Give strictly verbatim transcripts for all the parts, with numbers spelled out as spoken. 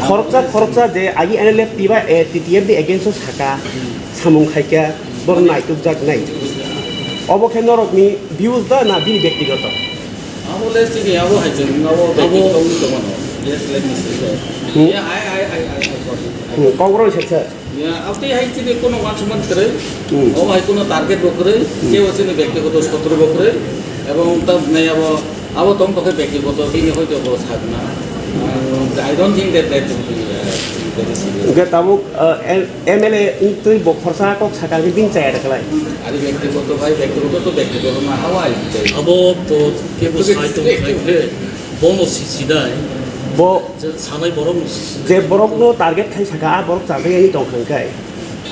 Khoroksa, khoroksa je agi N L F T ba, eh, T T F ni against o saka, samung khaika, bor naitukjak nai. Obo khe norokni views da na bini bektigoto? Abo le chini, abo hai chini, abo Abo bektigoto wngwi tongmano. Yes, let me say that. Hmm. Yeah, I, I, I, I, I got it. Hmm, kok roi sir, sir. Ya, aboni hai chini kono uansukmani kwrwi, Hmm. obo hai kono target bo kwrwi, Hmm. kebo chini bektigoto sotro bo kwrwi, ebong ta nai abo, abo tong tokhe bektigoto bini hoito bo sakna. I don't think that that will be, uh, very serious. Hwnkhe tabuk, uh, M-, M L A wngtwi bo khorsa kok sakha khe bini chaya rwkhlai. Ari bektigoto bai bektigoto to bektigoto na hawa ai. Abo to kebo Because sai tong khai khe bono sisinai. Bo Je sanai borok ni je borokno target khai saka, a borok chajak yani tong kha hwnkhe,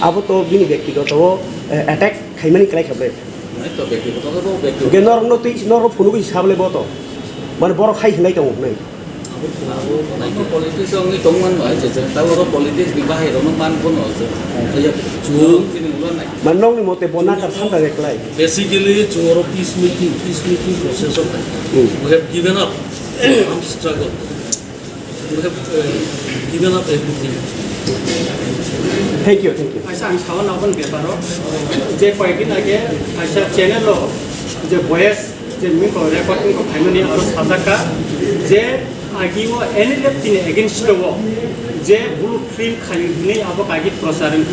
abo to bini bektigoto o, eh, attack khaimani kwlai kha ble. Nai to bektigoto to bektigoto. Hwnkhe norokno twi, norok phunugwi sa ble bo to. Mane borok hai hinai tongo hinai. Abo politics wngwi tongmani hai je, je, ta oro politics ni bahai rokno man bono je. Chwng. Mane nokni mote bo nakar santa je kwlai. Basically, chwng oro peace making, peace making process o khai. Hmm. We have given up armed struggle. We have, uh, given up everything. Thank you, thank you. Aisa ang sawan abon beparo je koyekdin age aisa channel o je voice je mi ko recording ko phaimani aro sajaka je agi o N L F T ni against o je blue film khayu hinwi abo kagi procharing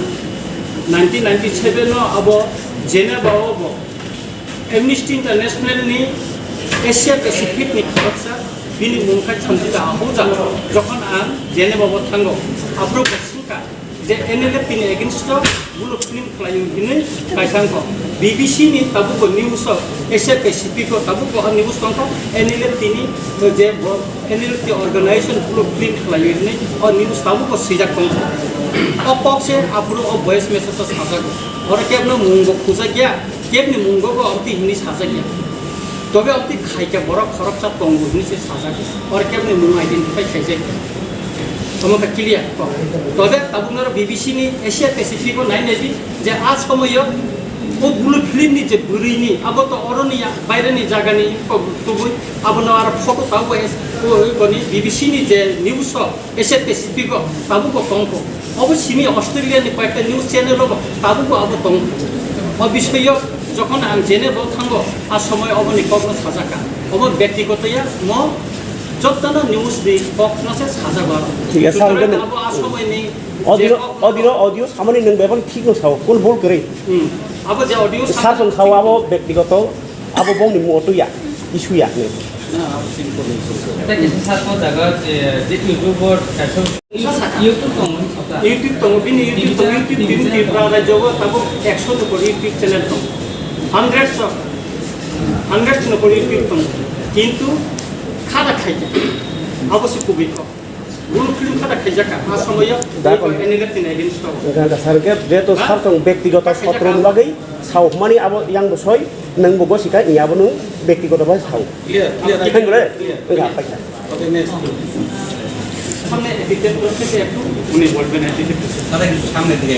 nineteen ninety-seven o abo Geneva o bo Amnesty International ni Asia Pacific ni khoroksa bini mung khai Sanjita Ahuja jokhon ang Geneva o thango, aphuru bo swngkha je N L F T ni against o bulo film khlaio hinwi kaisa wngkha. B B C ni tabukbo news o Asia Pacific o tabukbo o news tongkha N L F T ni je bo N L F T organization bulo film khlaio hinwi o news tabukbo swijak tongkha. O kok se aphuru o voice message o sajago. Oro kebno mung bo khujakya. Kebni mungo bo abti hinwi sajak ya. Tobe abti khaikhe borok khoroksa tongo hinwi se sajak. Or kebni mung identify khaijak ya. Omo khe clear kok. Tobe tabuk noro B B C ni Asia Pacific o nai nai di je a somoyo o blue film ni je bwrwi ni abo to oroni ya baire ni jaga ni kok tubui abono aro photo tabuk bo es-, o, o, boni B B C ni je news o Asia Pacific o tabukbo tongkho. Obo simi Australia ni koyekta news channel o bo tabukbo abo tongkho. O bisoyo jokhon ang Geneva o thango, a somoy oboni kokno sajakha. Obo bektigoto ya, mo jotono news ni kokno se sajago aro. Thik ase, Sutrang ang abo a somoy ni je audio, kok audio, audio samani nwng bebak thik no sao, kul bol kwrwi. Hmm. Abo je audio Sar song sao abo bektigoto. Abo bongni muotu ya, isu ya ni. Ata kisa sat mo jaga je, je YouTube o kaisa YouTube tong, YouTube tong, bini YouTube tong, YouTube bini Tripura rajyo o tabuk ekso nokor YouTube channel tong, hundreds of, hundreds nokor YouTube tong, kintu khada khaikha, abo se kubui kok. Guru film khata khaijak kha, a somoyo Dakon. N L F T ni against o. Wngkha wngkha sir, hwnkhe jehetu sir chwng bektigoto sotro ni bagwi sao hwnmani abo yang bo soi, nwng bo gosi kha, ni abo nwng bektigoto bai sao. Clear, clear, Thank you, re. Clear. Wngkha, paikha. Okay, next. Samne edited করতে একটু উনি বলবেন edited করতে।